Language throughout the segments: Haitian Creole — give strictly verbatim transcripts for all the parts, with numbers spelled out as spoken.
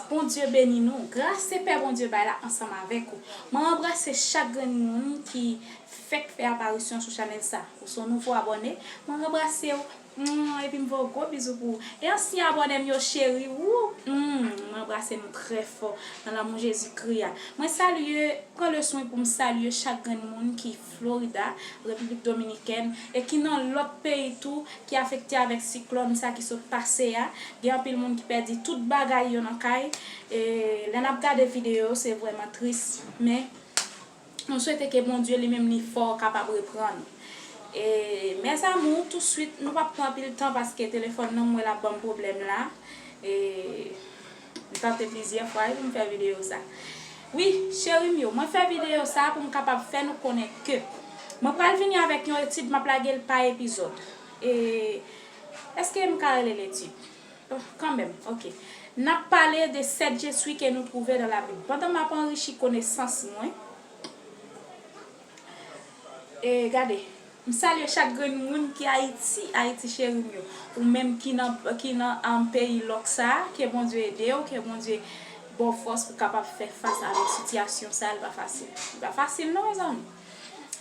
Bondye beni nou. Gras e pè Bondye bay la ansanm avèk ou. Mwen anbrase chak grenn moun ki fèk fè aparisyon sou chanèl sa. Ou se yon nouvo abòne, mwen anbrase w. Mm, epi m voye yon gwo bizou pou ou. E ansyen abòne m yo cheri, wou, mm, mwen anbrase nou trè fò nan lanmou Jezikri a. Mwen salye, pran le swen pou m salye chak grenn moun ki Florida, Repiblik Dominikèn, e ki nan lòt peyi tou ki afekte avèk siklòn sa ki sot pase a. Gen anpil moun ki pèdi tout bagay yo nan kay. E lè n ap gade videyo, se vrèman tris, men nou swete ke Bondye li menm li fè w kapab reprann. E mes amours, touswit, nou p ap pran anpil tan paske telefòn nan m wè l ap ban m pwoblèm la. E m tante plizyè fwa wi pou m fè videyo sa. Wi, cheri m yo, mwen fè videyo sa pou m kapab fè nou konnen ke mwen pral vini avèk yon etid, m ap lage l pa epizòd. E èske m ka rele l etid? Bon, kanmenm, ok. N ap pale de sèt je suis ke nou twouve nan Labib. Pandan m ap anrichi konesans mwen, e gade, m salye chak grenn moun ki Ayiti, Ayiti cheri m yo. Ou menm ki nan, ki nan, um, peyi lòk sa, ke Bondye ede w, ke Bondye ba w fòs pou kapab fè fas avèk sitiyasyon sa, li pa fasil. Li pa fasil non, mezanmi.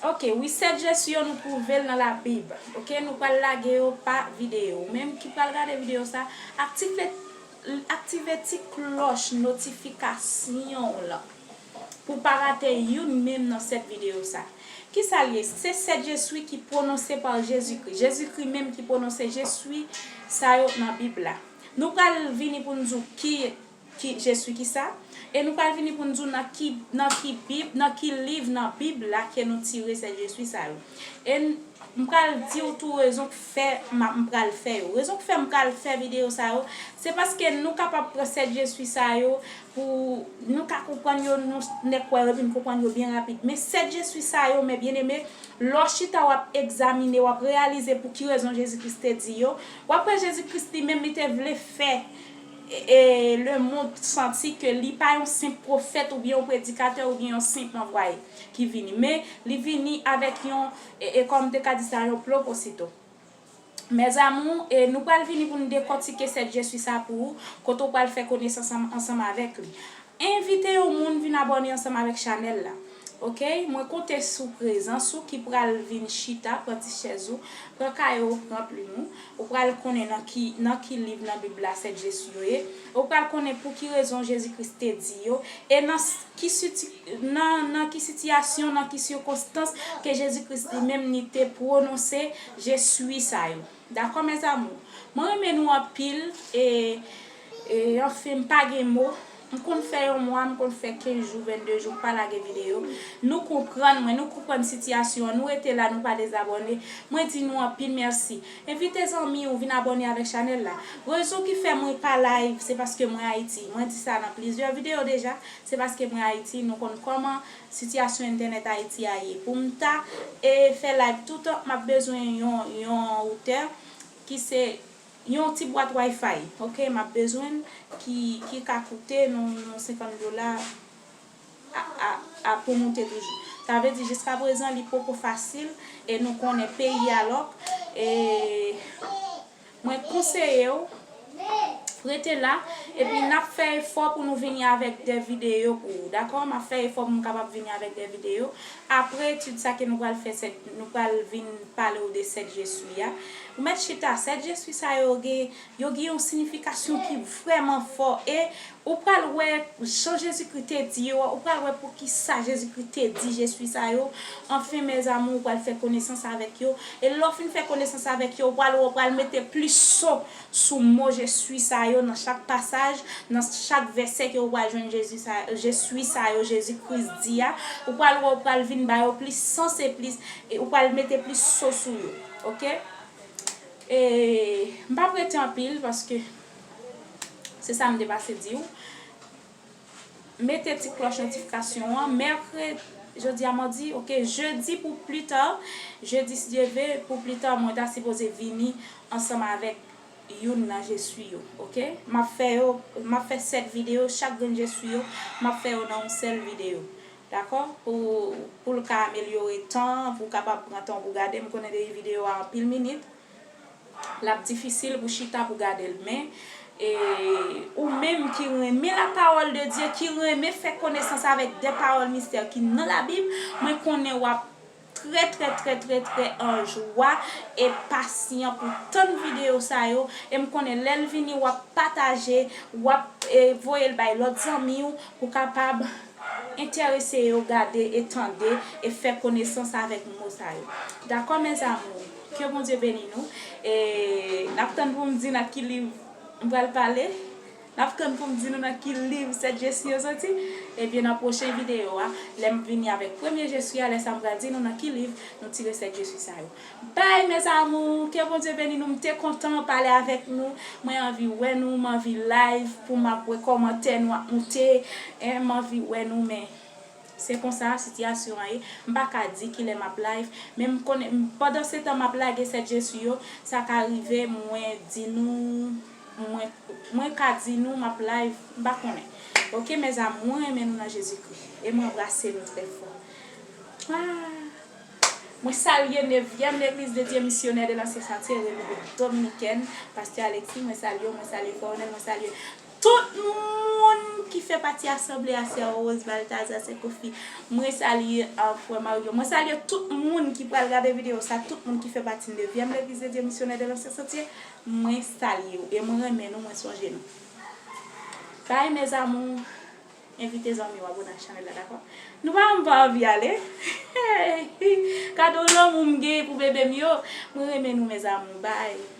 Ok, wi, sèt je suis yo nou twouve l nan Labib. Ok, nou pral lage yo pa videyo. Ou menm ki pral gade videyo sa, aktive, aktive ti klòch notifikasyon w lan pou w pa rate youn menm nan sèt videyo sa. Kisa l ye? Se sèt je suis ki pwononse pa Jezikri. Jezikri menm ki pwononse je suis sa yo nan Bib la. Nou pral vini pou n di w ki ki je suis kisa? E nou pral vini pou n di w nan ki, nan ki Bib, nan ki liv nan Bib la ke nou tire sèt je suis sa yo. E n, m pral di w tou rezon k fè m, m pral fè yo. Rezon k fè m pral fè videyo sa yo, se paske nou kapab pran sèt je suis sa yo pou nou ka konprann yo, nou nèk wè yo epi n konprann yo byen rapid. Men sèt je suis sa yo, mes bien-aimés, lè w chita w ap egzamine, w ap reyalize pou ki rezon Jezi Kris te di yo, w ap wè Jezi Kris li menm li te vle fè e, e, lemonn santi ke li pa yon senp pwofèt oubyen yon predikatè oubyen yon senp anvwaye ki vini. Men, li vini avèk yon, e, e, kòm te ka di sa, yon pwoposito. Mes amours, e, nou pral vini pou n dekòtike sèt je suis sa pou ou, kote w pral fè konesans ansanm, ansanm avèk li. Envite yon moun vin abòne ansanm avèk chanèl la. Ok, mwen konte sou prezans ou ki pral vin chita, pran ti chèz ou, pran kaye w, pran plim ou. Ou pral konnen nan ki, nan ki liv nan Bib la sèt je suis yo ye. Ou pral konnen pou ki rezon Jezi Kris te di yo. E nan s-, ki siti-, nan, nan ki sitiyasyon, nan ki sikonstans ke Jezi Kris li menm li te pwononse je suis sa yo. Dakò, mes amours? Mwen renmen nou anpil e, e, anfen, m pa gen mo. M konn fè yon mwa, m konn fè kenz jou, vennde jou, m pa lage videyo. Nou konprann mwen, nou konprann sitiyasyon an, nou rete la, nou pa dezabòne. Mwen di nou anpil mèsi. Envite zanmi w vin abòne avèk chanèl la. Rezon ki fè mwen pa live, se paske mwen Ayiti. Mwen di sa nan plizyè videyo deja, se paske mwen Ayiti, nou konn kòman sitiyasyon entènèt Ayiti a ye. Pou m ta, e, fè live toutan, m ap bezwen yon, yon woutè ki se yon ti bwat Wi-Fi, ok, m ap bezwen l ki, ki ka koute nou, nou senkant dola a, a, a pou moute toujou. Sa vle di, jiskaprezan, li poko fasil e nou konnen peyi a lòk. E mwen konseye w, rete la, epi n ap fè efò pou nou vini avèk de videyo pou ou, dakò? M ap fè efò pou m kapab vini avèk de videyo. Apre etid sa ke nou pral fè, sèt, nou pral vin pale w de sèt je suis a. Ou mèt chita, sèt je suis sa yo gen, yo gen yon siyifikasyon ki vrèman fò. E ou pral wè jan Jezikri te di yo a, ou pral wè poukisa Jezikri te di je suis sa yo. Anfen, mes amours, ou pral fè konesans avèk yo. E lè w fin fè konesans avèk yo, ou pral wè, ou pral mete plis so sou mo je suis sa yo nan chak pasaj, nan chak vèsè ke ou pral jwenn Jezi sa, je suis sa yo, Jezi Kris di a. Ou pral wè, ou pral vin ba yo plis sans e plis, e ou pral mete plis so sou yo. Ok? E m p ap rete anpil paske se sa m te pase di w. Mete ti klòch notifikasyon an. Mèkredi, jodi a madi, ok, jedi pou pli ta, jedi si Dye vle, pou pli ta, mwen ta sipoze vini ansanm avèk youn nan je suis yo, ok? M ap fè yo, m ap fè sèt videyo, chak grenn je suis yo, m ap fè yo nan yon sèl videyo. Dakò? Pou, pou l ka amelyore tan, pou w kapab pran tan pou gade. M konnen depi videyo a anpil minit, l ap difisil pou chita pou gade l. Men, E ou menm ki renmen la parole de Dieu, ki renmen fè konesans avèk de pawòl mistè ki nan Labib, mwen konnen w ap trè, trè, trè, trè, trè an jwa e pasyan pou tann videyo sa yo. E m konnen lè l vini, w ap pataje, w ap, e, voye l bay lòt zanmi w pou kapab enterese yo gade e tande e fè konesans avèk mo sa yo. Dakò, mes amours? Ke Bondye beni nou. E n ap tann pou m di nan ki liv m pral pale. N ap tann pou m di nou nan ki liv sèt je suis yo soti. Ebyen, nan pwochen videyo a, lè m vini avèk premye je suis a, lè sa m pral di nou nan ki liv nou tire sèt je suis sa yo. Bye, mes amours. Ke Bondye beni nou. M te kontan pale avèk nou. Mwen anvi wè nou. M anvi live pou m ap wè kòmantè nou ap moute. En, m anvi wè nou, men se konsa sitiyasyon an ye. M pa ka di kilè m ap live, men m konnen, m, pandan se tan m ap lage sèt je suis yo, sa ka rive mwen di nou, mwen, mwen ka di nou m ap live, m pa konnen. Oke, mes amours, mwen renmen nou nan Jezikri. E mwen anbrase nou trè fò. Ah. Mwen salye nevyèm Legliz de Dye Misyonè de Lansyen Santye, Repiblik Dominikèn, Pastè Alexis, mwen salye w, mwen salye Cornel, mwen salye tout moun ki fè pati asanble a, Sè Rose Balthazar, Sè Kofi, mwen salye, ah, Frè Mario, mwen salye tout moun ki pral gade videyo sa, tout moun ki fè pati nevyèm Legliz de Dye Misyonè de Lansyen Santye, mwen salye w, e mwen renmen nou, mwen sonje nou. Bye, mes amours. Envite zanmi w abone ak chanèl la, dakò? Nou pa, m pa anvi ale. Kado lanmou m genyen pou bebe m yo. Mwen renmen nou, mes amours. Bye.